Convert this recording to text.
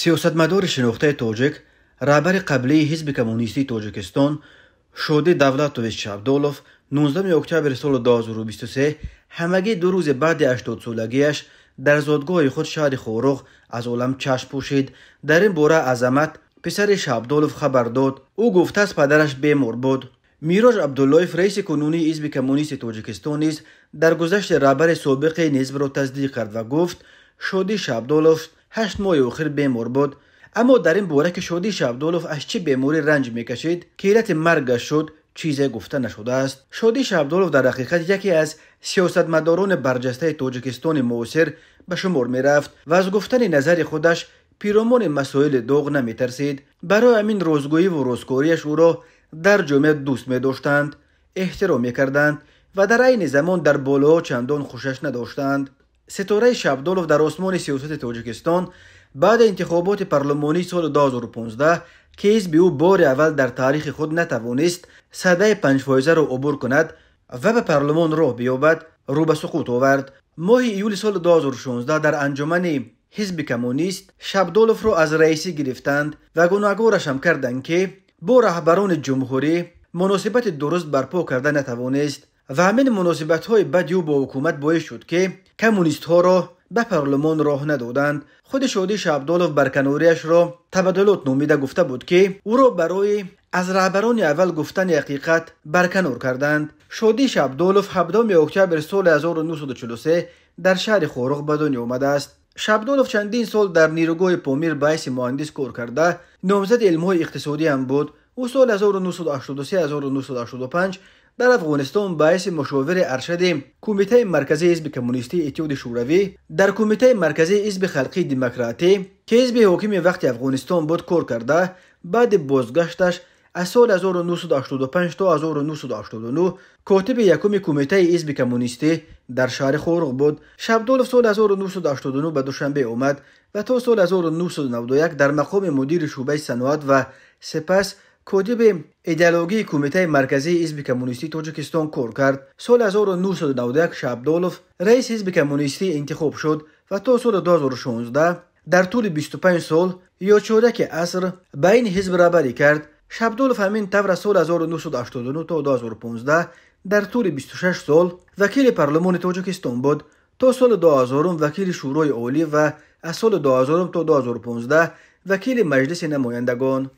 Сиёсатмадори шинохтаи тоҷик, раҳбари қаблии Ҳизби коммунистии Тоҷикистон Шоди Давлатович Шабдолов 19 октябри соли 2023, ҳамагӣ 2 рӯзи баъди 80-солагиаш, дар зодгоҳи худ, шаҳри Хоруғ, аз олам чашм пӯшид. Дар ин бора Азамат, писари Шабдолов, хабар дод. Ӯ гуфтааст, падараш бемор буд. Мироҷ Абдуллоев, раиси кунунии Ҳизби коммунисти Тоҷикистон, низ дар гузашти раҳбари собиқи ин ҳизбро тасдиқ кард ва гуфт, Шоди Шабдолов 8 моҳи охир бемор буд. Аммо дар ин бора, ки Шоди Шабдолов аз чӣ беморӣ ранҷ мекашид, ки иллати маргаш шуд, чизе гуфта нашудааст. Шоди Шабдолов дар ҳақиқат яке аз сиёсатмадорони барҷастаи Тоҷикистони муосир ба шумор мерафт ва аз гуфтани назари худаш пиромони масоили доғ наметарсид. Барои ҳамин ростгӯиву росткориаш ӯро дар ҷомеа дӯст медоштанд, эҳтиром мекарданд ва дар айни замон дар болоҳо чандон хушаш надоштанд. Ситораи Шабдолов дар осмони сиёсати Тоҷикистон баъди интихоботи парлумонии соли 2015, ки ҳизби ӯ бори аввал дар таърихи худ натавонист садаи 5-фоизаро убур кунад ва ба парлумон роҳ биёбад, рӯ ба суқут овард. Моҳи июли соли 2016 дар анҷумани ҳизби коммунист Шабдоловро аз раисӣ гирифтанд ва гунаҳгорашам карданд, ки бо раҳбарони ҷумҳурӣ муносибати дуруст барпо карда натавонист, ва ҳамин муносибатҳои бади ӯ бо ҳукумат боис шуд, ки коммунистҳоро ба парлумон роҳ надоданд. Худи Шоди Шабдолов барканориашро табаддулот номида гуфта буд, ки ӯро барои аз раҳбарони аввал гуфтани ҳақиқат барканор карданд. Шоди Шабдолов 17 октябри соли 1943 дар шаҳри Хоруғ ба дунё омадааст. Шабдолов чандин сол дар нерӯгоҳи Помир ба ҳайси муҳандис кор карда, номзади илмҳои иқтисодӣ ҳам буд. Ӯ соли 1983-1985 дар Афғонистон ба ҳайси мушовири аршади Кумитаи марказии Ҳизби коммунистии Иттиҳоди Шӯравӣ дар Кумитаи марказии Ҳизби халқии демократӣ, ки ҳизби ҳокими вақти Афғонистон буд, кор карда, баъди бозгашташ аз соли 1985 то 1989 котиби якуми Кумитаи ҳизби коммунистӣ дар шаҳри Хоруғ буд. Шабдолов соли 1989 ба Душанбе омад ва то соли 1991 дар мақоми мудири шӯъбаи саноат ва сипас котиби идеологии Кумитаи марказии Ҳизби коммунистии Тоҷикистон кор кард. Соли 1991 Шабдолов раиси Ҳизби коммунистӣ интихоб шуд ва то соли 2016 дар тӯли 25 сол ё чоряки аср ба ин ҳизб раҳбарӣ кард. Шабдолов ҳамин тавр аз соли 1989 то 2015 дар тӯли 26 сол вакили парлумони Тоҷикистон буд. То соли 2000 вакили Шӯрои Олӣ ва аз соли 2000 то 2015 вакили Маҷлиси намояндагон.